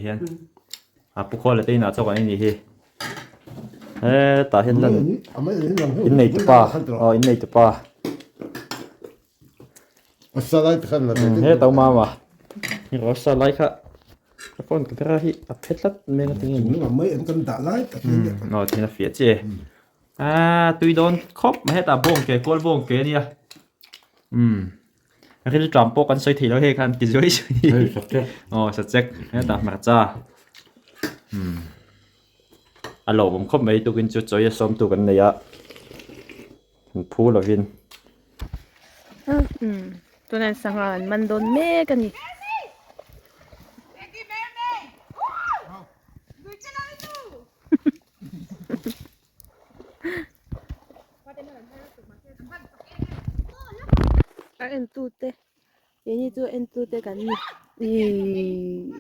hian a pu khawl te inah chaw kan ei nih hi hetah hian lan innei tupa aw innei tupa hetah mama sa lai kha ka phone camera hi a phe tlat mai a tinge ni aw thil a fiah chiah e ah tui dawn khawp mai hetah bawng ke kawl bawng ke ania umm ril tlam pawh kan sawi thei lo hei khan ti zuai zuai aw sa chek hetah hmarcha umm a lawmawm khawp mai tukin chu chawi a sawmtu kan nei a kan phu lovin. Tunah sangha an man dawn mek a ni. A en tu te keini chu a en tu te kan ni ihh.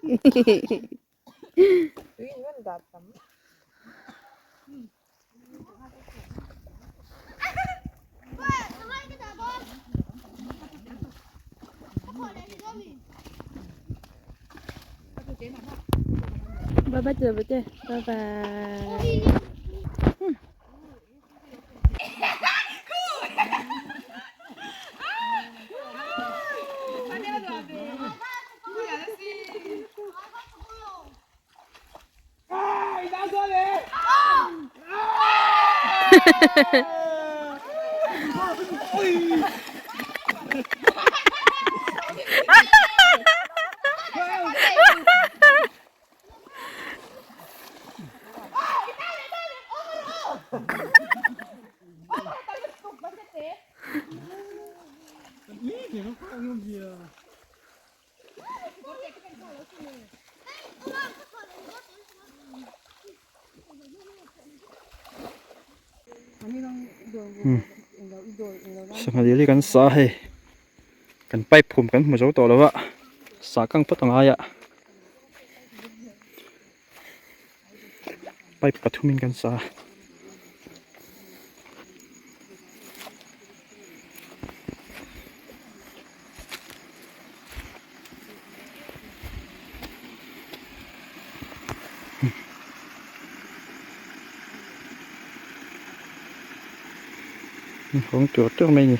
Bye bye bye bye bye. Sangha dil hi kan sa a hei kan pipe phum kan hmu zo tawh lo a sah kang phawt a ngai a pipe pathum in kan sa a. Hawng tur tur mai a ni.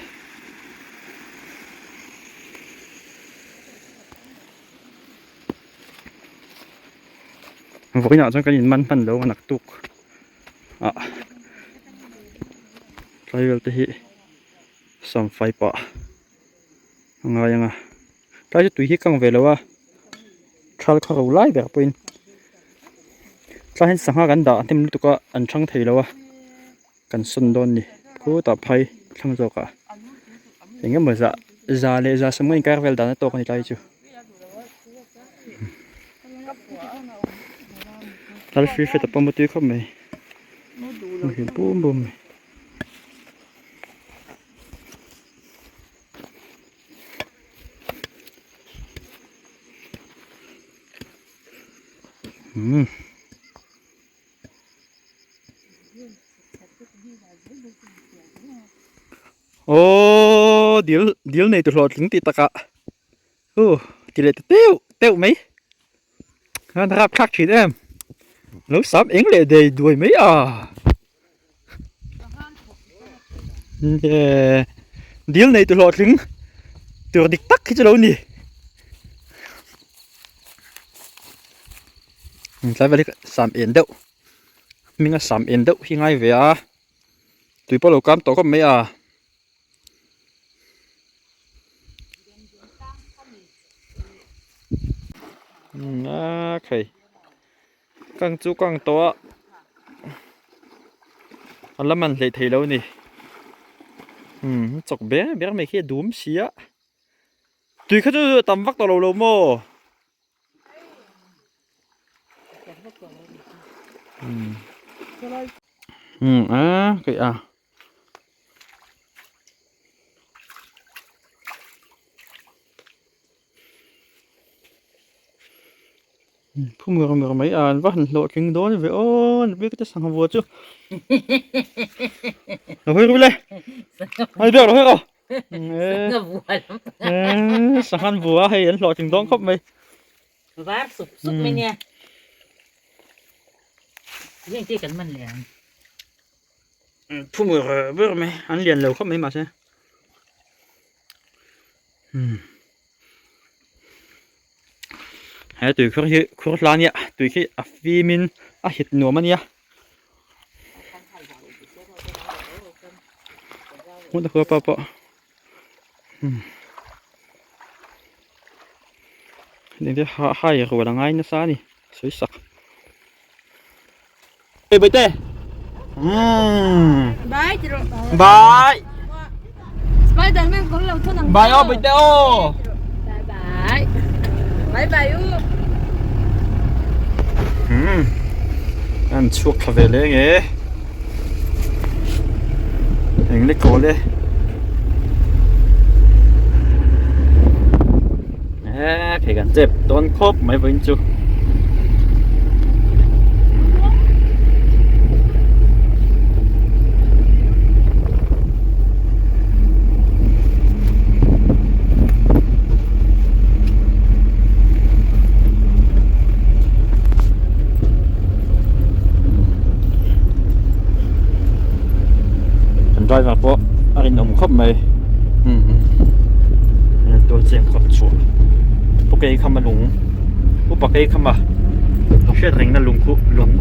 Vawiinah chuan kan inman hman lo a naktuk ah tlai vel te hi samfai pah a ngai ang a tlai chu tui hi kang ve lo a thal kha ro lai ber pawhin tlai hian sangha kan dah hnem lutuk a an chang thei lo a kan sawn dawn a ni khutah phai thlang zawk ah eng emaw zah za leh za sawm nga inkar vel dan a tawk a ni tlai chu tlai free hret a pawm a tui khawp mai hmuh bum bum mai. Umm. Aww dil dil nei tu hlawhtling tih takah uh ti leh ta teuh teuh mai khan rapthlak thin em lo sam eng leh dei duai mai a. Dil nei tu hlawhtling tur dik tak hi chu lo ni. Tlai vel hi sam en deuh hminga sam en deuh hi ngai ve a tui pawh a lo kam tawh khawp mai a. A khai. Kang chu kang tawh a a la man hleih theih lo a ni umm chawk ber ber mai khi a dum si a tui kha chu tam vak tawh lo lo maw umm a keih a. Thu mer mer mai a an va han hlawhtling dawn ve aw an bik te sangha vua chu lo hawi ru le ai biak lo hawi rawh sangha an vua hei an hlawhtling dawn khawp mai var sup sup mai nia. Heng te kan man leh ang. Phu mur ber mai an lian lo khawp mai mahse umm he tui khur hi khur hla ania tui khi a fim in a hit nuam ania hmun a khua pawh pawh umm hai rual a ngai nasa a ni sawi sak. Hey Bate. Bye tiro. Bye. Spiderman ko lo thun ang. Bye oh Bate oh. Bye bye. Bye bye u. An chhuak thla ve leng e. Eng le kawl e. Eee thei kan chep dawn khawp mai vawiin chu. Kan driver pawh a rinawm khawp mai. Tual cheng khawp chhuah Pu Kei khama lung Upa Kei khama hriat rengna lung khu lung.